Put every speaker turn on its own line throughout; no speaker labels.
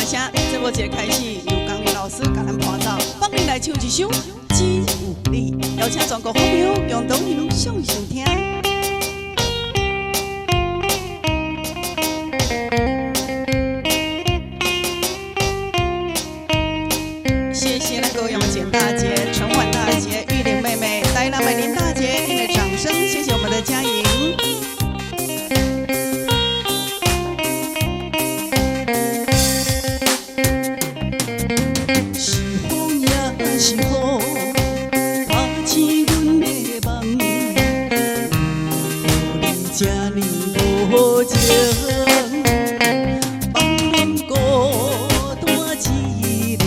聲。節目一開始由江林老師共咱伴奏，放恁來唱一首《只有你》，邀請全國好朋友共同欣賞收聽。謝謝咱高陽簡大姐、陳婉大姐、玉玲妹妹、台南的林大姐，您的掌聲，謝謝我們的佳瑩。是風也是雨，打醒阮的夢，予你這呢無情，放阮孤單一個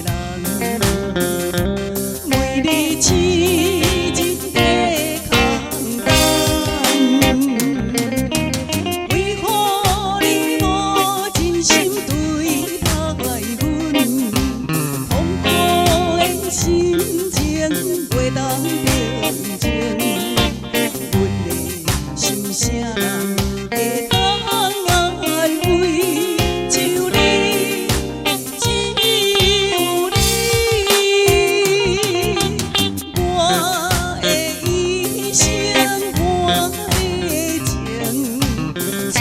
人，每日痴情在空等，為何你無真心對待阮？痛苦的心情袂當平靜，阮的心啥人會當安慰？只有你，只有你，我的一生我的情，只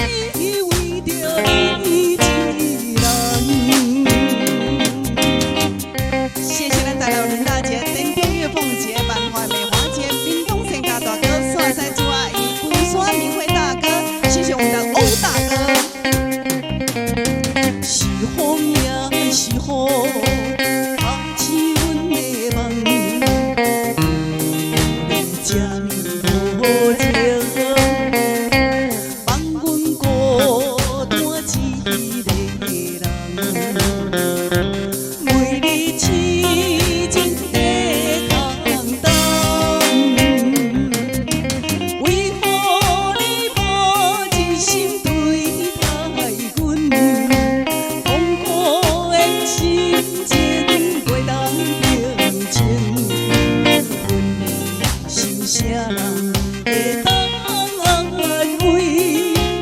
為著你一人。謝謝咱台南林大姐、田中月鳳姐、萬華美華姐、屏東仙家大哥、煞西朱阿姨、龜山明輝大哥，謝謝我們的歐大哥。是風也是雨，打醒阮的夢，予你這呢無情，放阮孤單一個人，每日痴情在空等。為何你無真心對待阮？痛苦的心情袂當平靜，阮的心啥人會當安慰？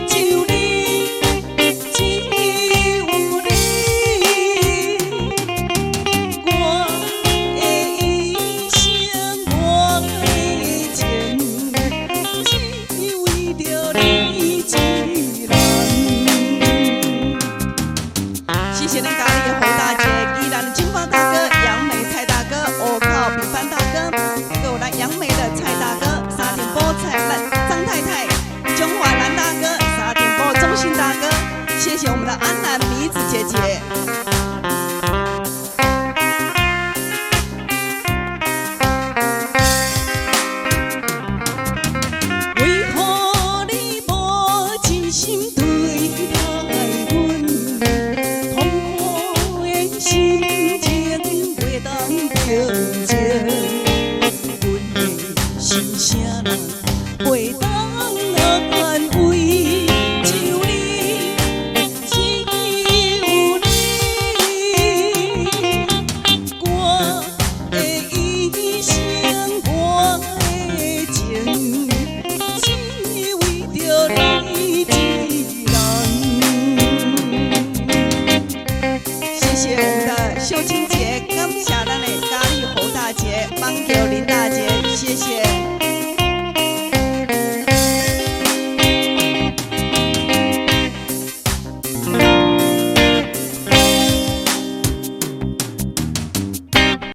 只有你，只有你，我的一生我的情，只為著你一人。謝謝咱嘉義的侯大姐、宜蘭的金發大哥、楊梅蔡大哥、我靠平凡大哥，還有咱楊梅的蔡大哥、沙丁堡蔡張太太、中華藍大哥、沙丁堡中信大哥，謝謝我們的安南米子姐姐。